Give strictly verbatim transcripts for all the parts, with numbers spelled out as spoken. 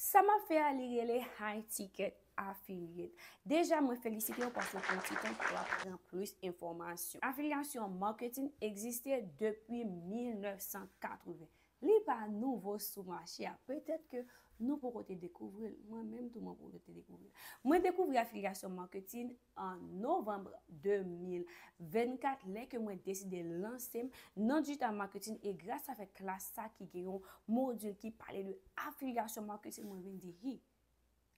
Sa m ap fè a, li rele High Ticket Affiliate. Deja, mwen felisite w paske w pran ti tan pou w aprann plis enfòmasyon. Afilyasyon marketing egziste depi mil nèf san katreven. Li pa nouvo sou mache a. Petèt ke nou poko te dekouvri l. Mwen menm tou, mwen poko te dekouvri l. Mwen dekouvri afilyasyon marketing an novanm de mil vennkat, lè ke mwen deside lanse m nan digital marketing, e gras avèk klas sa ki gen yon modil ki pale de afilyasyon marketing, mwen vin di, "Hi,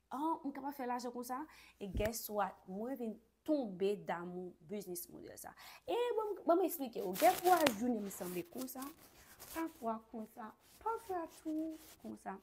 ah, m kapab fè lajan konsa?" E guess what? Mwen vin tonbe damou biznis modèl sa. E ban m, ban m eksplike w. Dèfwa jounen m sanble konsa, pafwa konsa, pafwa tou konsa,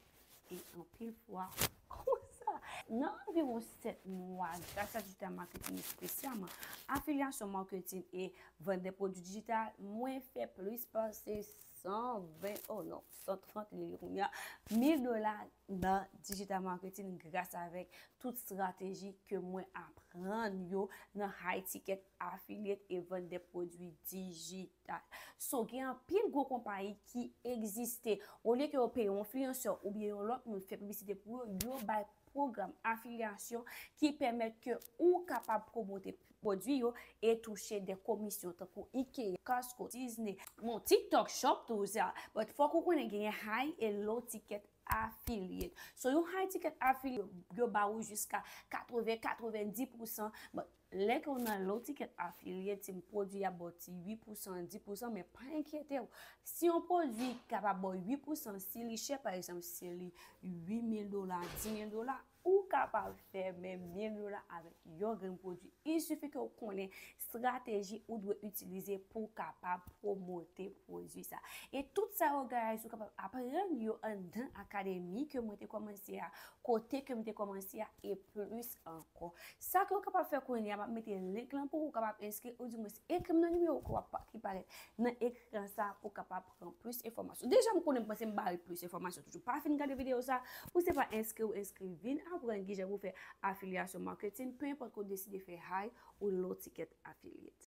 e anpil fwa konsa. Nan anviwon sèt mwa, gras a digital marketing, espesyalman afilyasyon marketing e vant de pwodui dijital, mwen fè plis pase san ven, oh non, san trant li ye kounye a, mil dola nan digital marketing gras avèk tout estrateji ke mwen aprann yo nan High Ticket Affiliate e vant de pwodui dijital. So, gen anpil gwo konpayi ki egziste. Olye ke yo peye yon enfliyansè oubyen yon lòt moun fè piblisite pou yo, yo bay pwogram afilyasyon ki pèmèt ke ou kapab pwomote pwodui yo e touche de komisyon tankou Ikea, Costco, Disney, bon, TikTok Shop tou sa. But fòk ou konnen genyen high e low ticket affiliate. So, yon high ticket affiliate, yo ba ou jiska katreven, katrevendi pousan. But lè ke w nan low ticket affiliate, si m pwodui a ba w ti uit pousan, dis pousan, men pa enkyete w. Si yon pwodui kapab ba w uit pousan, si li chè, pa egzanp, si li uit mil dola, dis mil dola, ou kapab fè menm mil dola avèk yon grenn pwodui. Il suffit ke w konnen estrateji ou dwe itilize pou w kapab pwomote pwodui sa. E tout sa yo, guys, ou kapab aprann yo anndan akademi ke mwen te kòmanse a, kote ke m te kòmanse a, e plis ankò. Sa ke w kapab fè kounye a, m ap mete link lan pou ou kapab enskri, oudimwens ekri m nan nimewo ke w ap, ki parèt nan ekran sa pou w kapab pran plis enfòmasyon. Deja, m konnen, m panse m ba w plis enfòmasyon toujou. Pa fin gade videyo sa, ou se pa enskri, ou enskri, vin aprann kijan pou fè afilyasyon marketing, pe enpòt ke w deside fè high ou low ticket affiliate.